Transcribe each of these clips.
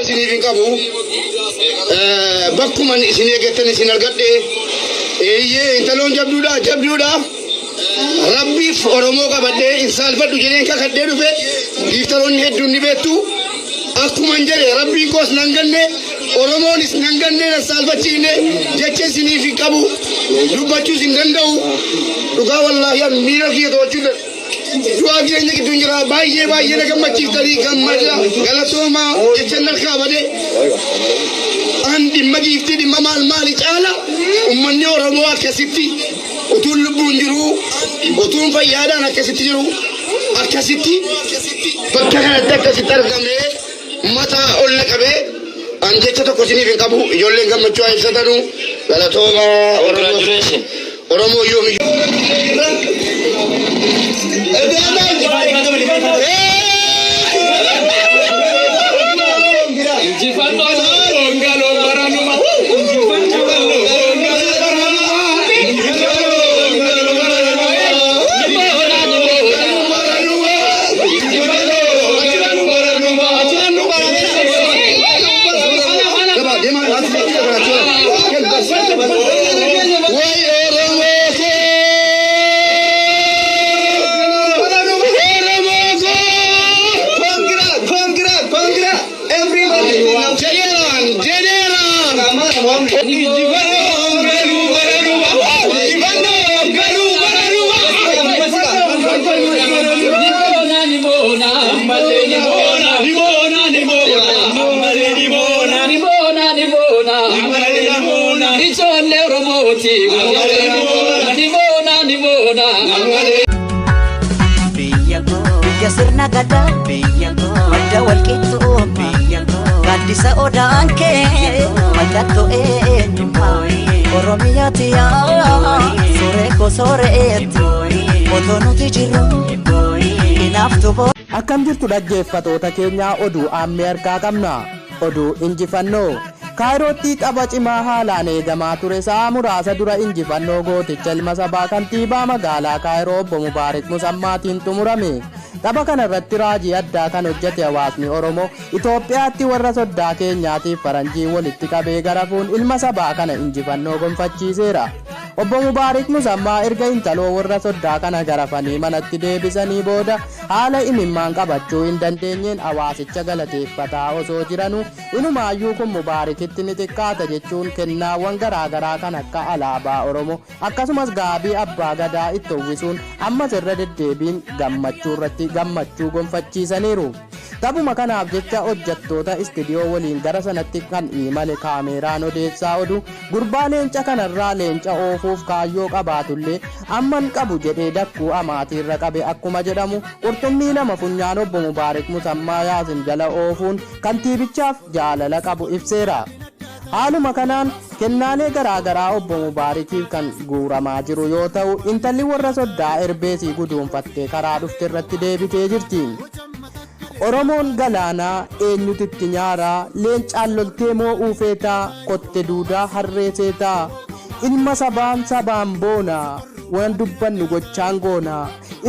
Isiniif hin qabu. Bakkuman isin eeggattan isin argadhe. Eeyyee intaloon jabduudha jabduudha. Rabbiif Oromoo qabadhee hin saalfadhu jedheen kakadhee dhufe giiftaroonni hedduun ni beektu. Akkuman jedhe rabbiin koos nan ganne Oromoonis nan ganne nan saalfachiifne jecha isiniif hin qabu dubbachuus hin danda'u. Dhugaa wallaahi an miira kiyya to'achuu du'aa jireenya gidduun jira baay'ee baay'ee na gammachiiftanii gammada galatoomaa jechan harkaa bade an dhimma giiftii dhimma maal maali caala ummanni Oromoo akkasitti utuun lubbuun jiru utuun fayyaadhaan akkasitti jiru akkasitti bakka kanatti akkasitti argamee mataa ol na qabee an jecha tokko isiniif hin qabu ijoolleen gammachuu haa ibsatanu galatoomaa Oromoo Oromoo yoomiyyuu. Way Oromoo koo! Oromoo koo! Congra, congra, congra. Everybody. Jedheeraan jedheeraan! Injifannoon galuu baranuma! Injifannoon galuu baranuma! Ijoollee Oromooti. Ni boona ni boona. Biyya koo biyya sirna gadaa biyya koo madda walqixxummaa biyya koo gaaddisa odaan kee mallattoo eenyummaa Oromiyaati yaa sooree koo sooreetti otoo nuti jirru hinaaftu boo. Akkam jirtu dhaggeeffatoota keenyaa oduu aammee harkaa qabna. Oduu injifannoo. Kaayirootti tapha cimaa haalaan eegamaa ture sa'a muraasa dura injifannoo gooticha ilma sabaa kantiibaa magaalaa Kaayiroo obbo Mubaarik Musammaatiin xumurame. Tapha kana irratti raajii addaa kan hojjete hawaasni Oromoo Itoophiyaatti warra soddaa keenyaatiif faranjii walitti qabee garafuun ilma sabaa kana injifannoo gonfachiiseera. Obbo Mubaarik Musammaa erga intaloo warra soddaa kana garafanii manatti deebisanii booda haala imimmaan qabachuu hin dandeenyeen hawaasicha galateeffataa osoo jiranuu inumaayyuu kun Mubaarikitti ni xiqqaata jechuun kennaawwan garaa garaa kan akka alaabaa Oromoo akkasumas gaabii abbaa gadaa itti uwwisuun ammas irra deddeebiin gammachuu irratti gammachuu gonfachiisaniiru. Taphuma kanaaf jecha hojjettoota istidiyoo waliin gara sanatti kan imale kaameeraan odeessaa oduu gurbaa leenca kanarraa leenca oofuuf kaayyoo qabaatullee amman qabu jedhee dakkuu amaatiirra qabe akkuma jedhamu qurxummii lama funyaan obbo Mubaarik Musammaa Yaasin jala oofuun kantiibichaaf jaalala qabu ibseera. Haaluma kanaan kennaalee garaa garaa obbo Mubaarikiif kan guuramaa jiru yoo ta'u intalli warra soddaa erbeesii guduunfattee karaa dhufte irratti deebitee jirti. Oromoon galaanaa eenyutu itti nyaaraa leencaan loltee moo'uu feetaa kotte duudaa harree seetaa ilma sabaan sabaan boona waan dubbannu gochaan goona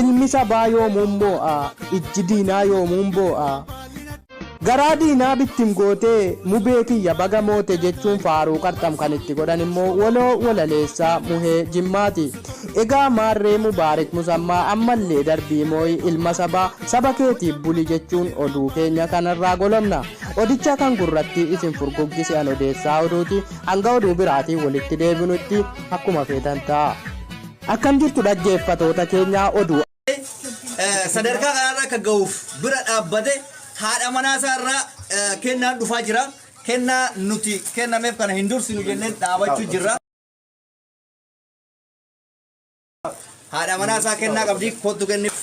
ilmi sabaa yoomuun moo'a ijji diinaa yoomuun boo'a. Garaa diinaa bittim gootee mubee kiyya baga moote jechuun faaruu qarxam kan itti godhan immoo waloo walaleessaa muhee jimmaati. Egaa maarree Mubaarik Musammaa ammallee darbii moo'i ilma sabaa saba keetiif buli jechuun oduu keenya kanarraa golobna. Odicha kan gurratti isin furguggise an odeessaa oduuti hanga oduu biraatiin walitti deebinutti akkuma feetan ta'a. Akkam jirtu dhaggeeffatoota keenyaa oduu Sadarkaa kanarra akka ga'uuf bira dhaabbate haadha manaa isaa irraa kennaan dhufaa jira. Kennaa nuti kennameef kana hin dursinu jennee dhaabachuu jirra. Haadha manaa isaa kennaa qabdi kottu kenniif.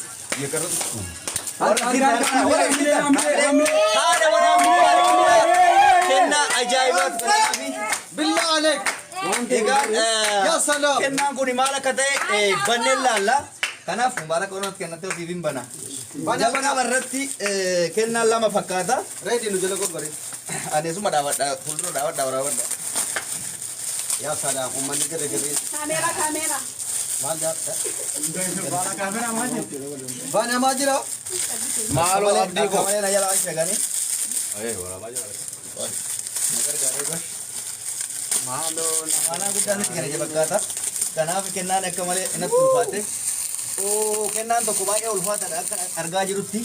Haadha manaa kennaa ajaa'ibaatu kennameefi. Billah alek. Egaa Ya salam. kennaan kun maal akka ta'e banneen laalla. Kanaaf Mubaarak Oromooti kennattee ofiif hin bana. Jalqaba irratti kennaan lama fakkaata. Ready nu jala goggore. Ani asuma dhaabadha fuuldura dhaabadha waraabadha. Ya salam ummanni gadi gadi. Kaameeraa kaameeraa. Maal jaa? Banamaa jira. Maaloo abdii koo. Malee na jala shaganii. Na gargaaree gosh. Amaanaa guddaa nutti kenne fakkaata. Kanaaf kennaan akka malee natti ulfaate. Oo, kennaan tokko baay'ee ulfaataadha akka argaa jirutti.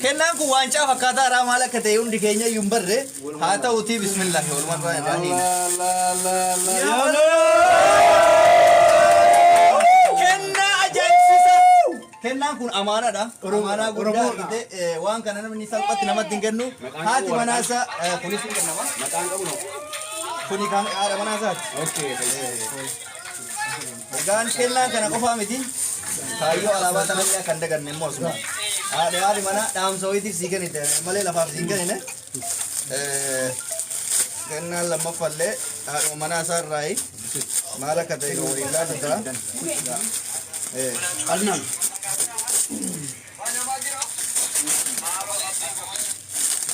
Kennaan kun waancaa fakkaataa irraa maal akka ta'e hundi keenya iyyuu hin barre. Haa ta'uutii bismillaahi walumaan baay'ee. Kennaa ajaa'ibsiisaa! Kennaan kun amaanaadha. Amaanaa guddaa argite waan kana namni salphatti namatti hin kennu. Haati manaasaa kunis hin kennama. Maqaan qabu noo. Kuni kan haadha manaasaati. Okay. Egaan kennaan kana qofaa miti. Kaayyoo alaabaa tanallee akka hin daganne immoo asuma. Haadha haadhi manaa dhaamsa wayiitiif sii kennite malee lafaaf sii hin kennine. Kennaan lammaffallee haadhuma manaa isaa irraayi maal akka ta'e kan waliin ilaallu ta'a. Adnaan.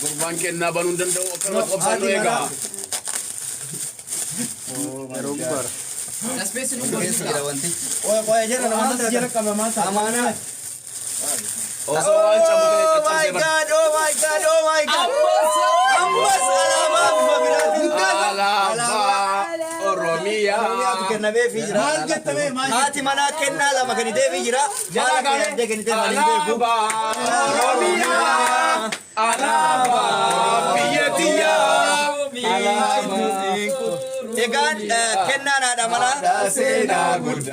Gurbaan kennaa banuu hin danda'u akkanumatti obsaan nu eegaa. Keessa jira wantichi. Qoya qoya jira namoota jala qabamaa ta'a. Amaanaa. Osoo waan cabu ta'e Oh my caccabsee bara. God, oh my God, oh my God. Ammas alaabaa bifa biraatiin. Alaabaa Oromiyaa. Oromiyaatu kennameefii jira. Maal jettamee maal Haati manaa kennaa lama kenniteefii jira. Maal akka yaaddee kenniteef ani hin beeku. Alaabaa Oromiyaa. Alaabaa biyya tiyyaa. Egaan kennaan haadha manaa. Seenaa guddaa.